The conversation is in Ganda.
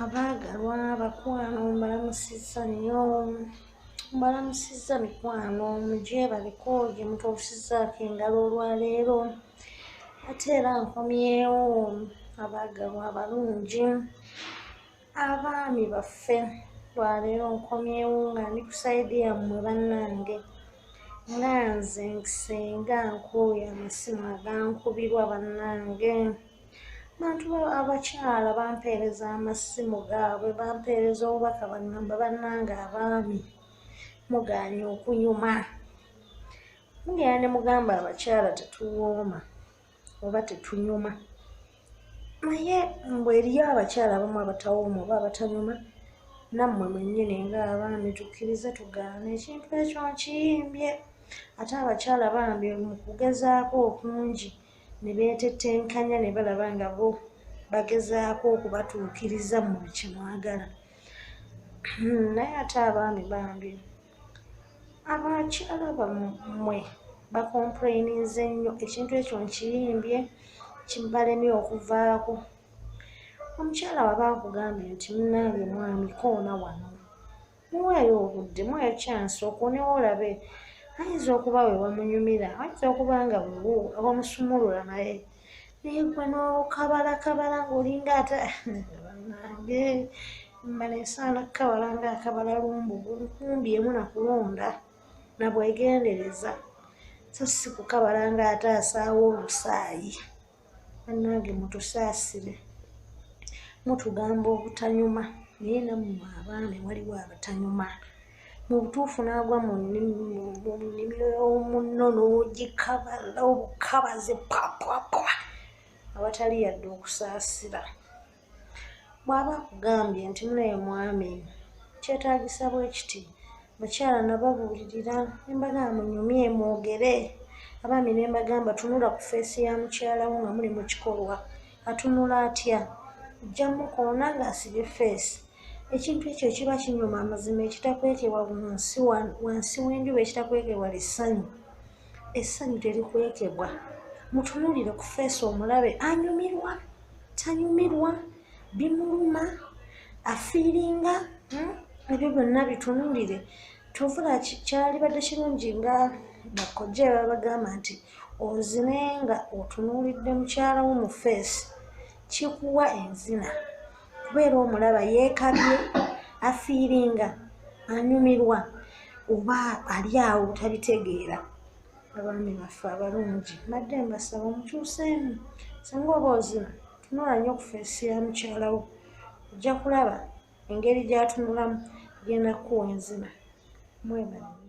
Abaagalwa bakwano mbalamusizza nnyo, mbalamusizza mikwano mugyebaleko gye mutuusizzaako engalo olwaleero. Ate era nkomyewo abaagalwa abalungi, abaami baffe lwaleero nkomyewo nga ndi ku sayidi yammwe bannange, nga nze nsenga nkooye amasimu agankubirwa bannange. Bantu abakyala bampeereza amasimu gaabwe, bampeereza obubaka bangamba bannange abaami mugaanye okunyuma. Mugenda ne mugamba abakyala tetuwooma oba tetunyuma, naye mbu eriyo abakyala abamu abatawooma oba abatanyuma, nammwe mwennyini ng'abaami tukkirize tugaane ekintu ekyo nkiyimbye. Ate abakyala bambi mu kugezaako okungi ne beetetenkanya ne balaba nga bo bagezaako okubatuukiriza mmwe kye mwagala. Naye ate abaami bambi abakyala bammwe bakompuleyininze nnyo, ekintu ekyo nkiyimbye kibalemye okuvaako. Omukyala waba akugambye nti munnange mwami koona wano, muweeyo obudde, muweeyo chance okoonewo olabe, ayinza okuba we wamunyumira, ayinza okuba nga wamusumulula naye naye ggwe n'okabalakabala ng'olinga ate bannange mmala esaana kukabala ng'akabala lumbugu, nkumbi emu na kulonda na bwegendereza so si kukabala ng'ate asaawa olusaayi. Bannange mutusaasire, mutugamba obutanyuma naye nammwe abaami waliwo abatanyuma. Mu butuufu n'agwa mu nnimiro y'omunno n'ogikabala obukabazi pwapwapwa awatali yadde okusaasira. Bw'aba akugambye nti munnaye mwami kyetaagisa bwe kiti, bakyala nababuulirira ne mbagamba munyumye mwogere, abaami ne mbagamba tunula ku ffeesi ya mukyala wo nga muli mu kikolwa, atunula atya? Ojja mmukoona ng'asibye ffeesi. Ekintu ekyo ekiba kinyuma amazima ekitakwekebwa wansi w'enjuba ekitakwekebwa ly'essanyu. Essanyu terikwekebwa. Mutunuulire ku ffeesi omulabe anyumirwa, tanyumirwa, bimuluma, afiiringa, ebyo byonna bitunuulire. Ky'ova olaba kyalibadde kirungi nga bakkojja bwe babagamba nti ozine nga otunuulidde mukyala wo mu ffeesi, kikuwa enzina kubeera omulaba yeekabye, afiiringa, anyumirwa oba ali awo tabitegeera. Abaami baffe abalungi mbadde mbasaba mukyuseemu, singa oba ozina tunula nnyo ku ffeesi ya mukyala wo, ojja kulaba engeri gy'atunulamu egenda kkuwa enzina. Mwebale nnyo.